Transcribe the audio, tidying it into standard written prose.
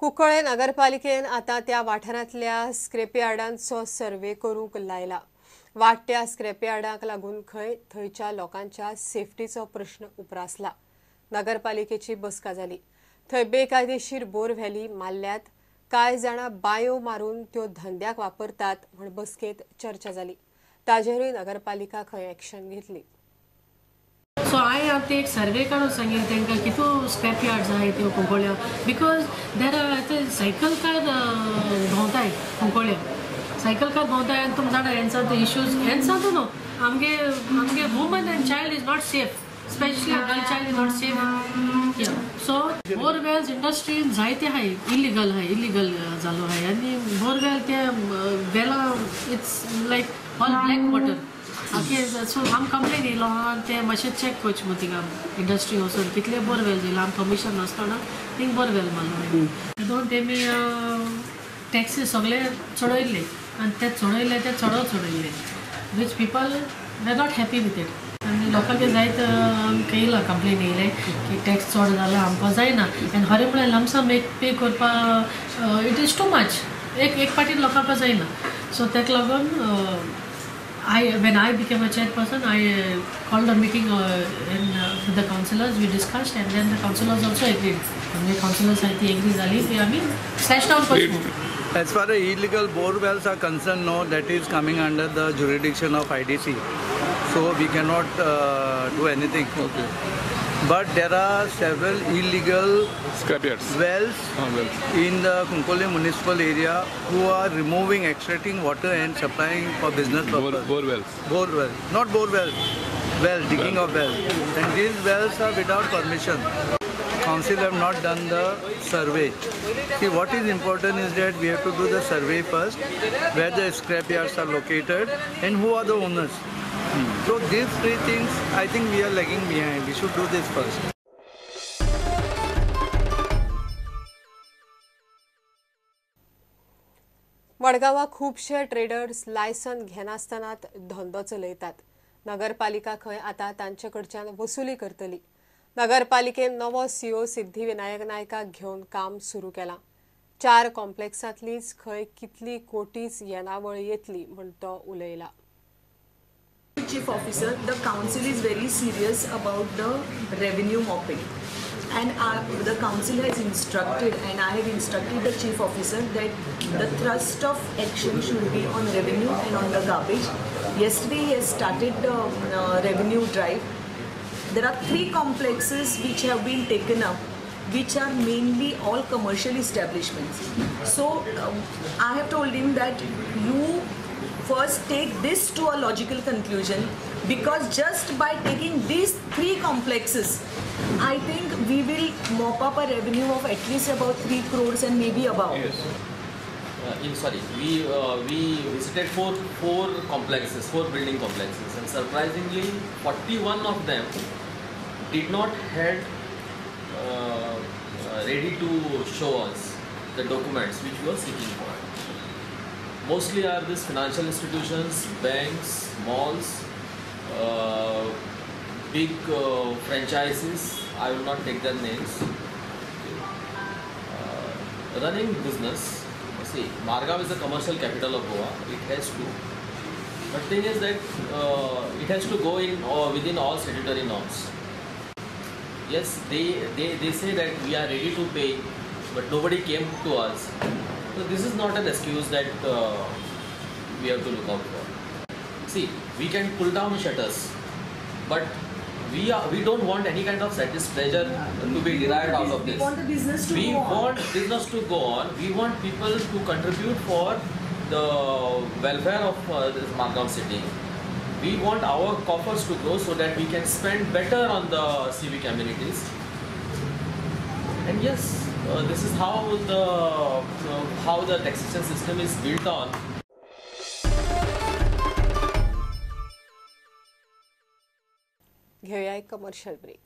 कुंकळे नगरपालिकेन आतां त्या वाठारांतल्या स्क्रॅपयार्डांचो सर्वे करूंक लायला. वाडट्या स्क्रॅपयार्डांक लागून खंय थंयच्या लोकांच्या सेफ्टीचो प्रश्न उप्रासला. नगरपालिकेची बसका जाली. थंय बेकायदेशीर बोरव्हेली मारल्यात. कांय जाणां बांयो मारून त्यो धंद्याक वापरतात म्हूण बसकेंत चर्चा जाली. ताजेरूय नगरपालिका खंय एक्शन घेतली. सो हांवें आतां एक सर्वे काडून सांगें तांकां कितू स्क्रॅप यार्ड्स आहाय त्यो कुंकळ्या, because there are आतां cycle car भोंवताय Cuncolim, cycle car भोंवताय आनी तुमी जाणा हेंचा ते इश्यूज हेंचा न्हू आमगे आमगे woman and child is not safe, specially girl child is not safe. So borewells इंडस्ट्रीन जायते आहाय इलिगल आहाय, इलिगल जालो आहाय आनी बोरवेल ते वेला it's like all black water. Okay, so आम कंप्लेन येयलो आहा ते मातशें चॅक करचें मग थिंगा इंडस्ट्री वचून कितले बोरवेल येयला, आम परमिशन नासतना थिंग बोरवेल मारलो. दोन तेमी टॅक्सी सगळे चडयल्ले आनी ते चडयल्ले ते चडो चडयल्ले which people they not happy with it. आनी लोकांक जायत आमकां येयला कंप्लेन येयले की टॅक्स चड जाला आमकां जायना आनी खरें म्हळ्यार लमसम एक पे करपाक it is too much, एक एक पाटीन लोकांक जायना. सो ताका लागून when I became a chairperson, I called a meeting with the councillors. We discussed, and then the councillors also agreed. The councillors I think agreed. I mean, slash down first. As far as illegal bore wells are concerned, no, that is coming under the jurisdiction of IDC, so we cannot do anything. Okay. But there are several illegal scrapyards wells in the Cuncolim municipal area who are removing, extracting water and supplying for business purpose. Bore wells. Bore wells, not bore wells, well, digging of wells. And these wells are without permission. Council have not done the survey. See, what is important is that we have to do the survey first, where the scrapyards are located and who are the owners. So these three things, I think we are lagging behind. We should do this first. मडगांवां खुबशे traders license घेनासतना धंदो चलयतात. नगरपालिका खंय आतां तांचे कडच्यान वसुली करतली. नगरपालिकेन नवो सीओ सिद्धिविनायक नायकाक घेवन काम सुरू केलां. 4 कॉम्प्लेक्सांतलीच खंय कितली कोटीच येणावळ येतली म्हूण तो उलयला. Chief Officer, the council is very serious about the revenue mopping, and the council has instructed, and I have instructed the Chief Officer that the thrust of action should be on revenue and on the garbage. Yesterday he has started the revenue drive. There are 3 complexes which have been taken up, which are mainly all commercial establishments. So I have told him that you first take this to a logical conclusion, because just by taking these 3 complexes, I think we will mop up a revenue of at least about 3 crores and maybe above. Yes. We visited four complexes, 4 building complexes, and surprisingly 41 of them did not had ready to show us the documents which we were seeking for. Mostly are these financial institutions, banks, malls, big franchises, I will not take their names, running business. See, Margao is the commercial capital of Goa, it has to. But thing is that it has to go in within all statutory norms. Yes, they say that we are ready to pay, but nobody came to us. So this is not an excuse that we have to look out for. See, we can pull down shutters, but we don't want any kind of satisfaction to be derived out of this. We want the business to go on. We want business to go on. We want people to contribute for the welfare of this Margao city. We want our coffers to grow so that we can spend better on the civic amenities. And yes, this is how the taxation system is built on. घेऊया एक commercial break.